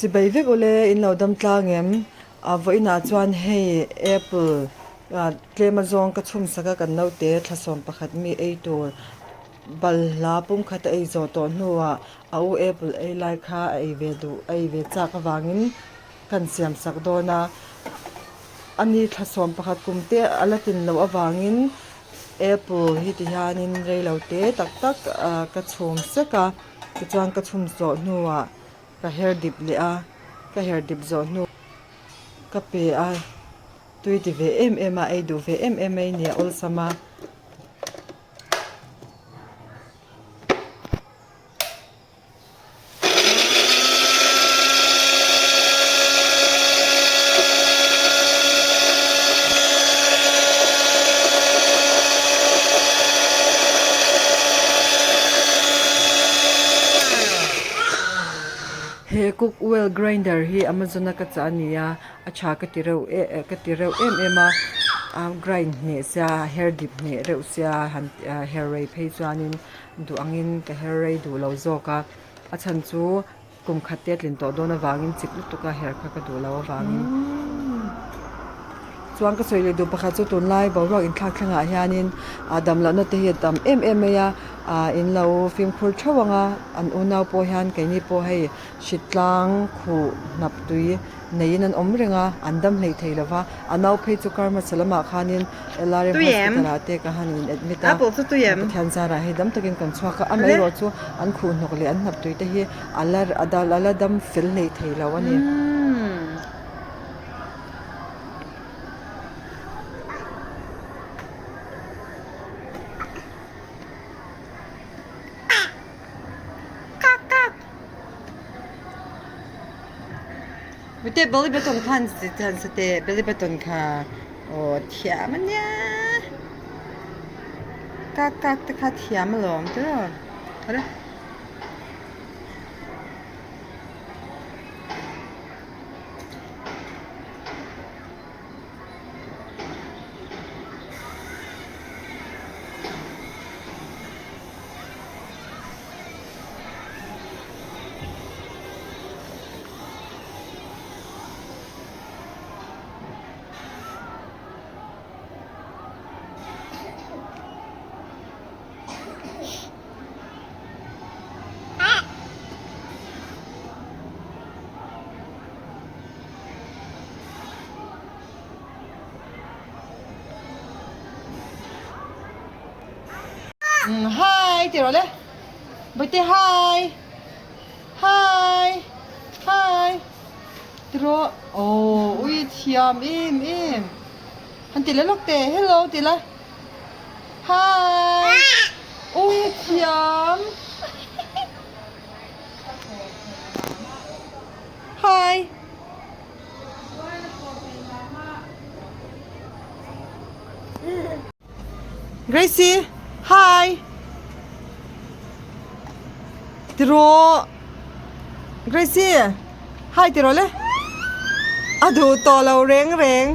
Chibai vek ule in lo dam tlang em? A vawiinah chuan hei apple tlem azawng ka chhum sak a kan naute thlasawm pakhat mi ei tur balhla pumkhat a ei zawh tawh hnuah a u apple ei lai kha a ei ve duh a ei ve chak avangin kan siam sak dawn a ani thlasawm pakhat kum te a la tlin loh avangin apple hi ti hianin reilo te tak tak ka chhum sek a tichuan ka chhum zawh hnuah ka her dip leh a ka her dip zawh hnu ka pe a tui ti ve em em a ei duh ve em em mai nia awlsam a. He cook well grinder hi amazon a ka chah a ni a a tha ka ti reuh eh ka ti reuh em em a a grind hneh sia her dip hneh reuh sia han her rei phei chuanin duh angin ka her rei duh lo zawk a a chhan chu kum khat te a tlin tawh dawn avangin chik lutuk a her kha ka duh lo avangin chuan ka sawi leh duh pakhat chu tunlai boruak inthlak thlengah hianin ah dam lohna te hi a tam em em mai a ah in lo fimkhur theuh ang a an unau pawh hian keini pawh hei hritlang khuh hnap tui neiin an awm reng a, an dam hleih thei lo va, a nau phei chu kar hmasa lamah khanin LRM Hospital ah te ka han in admit a, Pathian zarah hei dam takin kan chhuak a, amaherawh chu an khuh hnawk leh an hnap tui te hi a la a la dam fel hleih thei lo a ni. Mite belly button khan han sa teh belly button kha aw thiam a nia kak kak te kha thiam alawm tiraw awle. Hi ti rawh le Bawihte hi hi hi ti rawh aw ui thiam em em han ti leh lawk teh hello ti la hi ui thiam hi. Gracie, hi! Ti rawh. Gracie, hi ti rawh le. A duh tawh lo reng reng.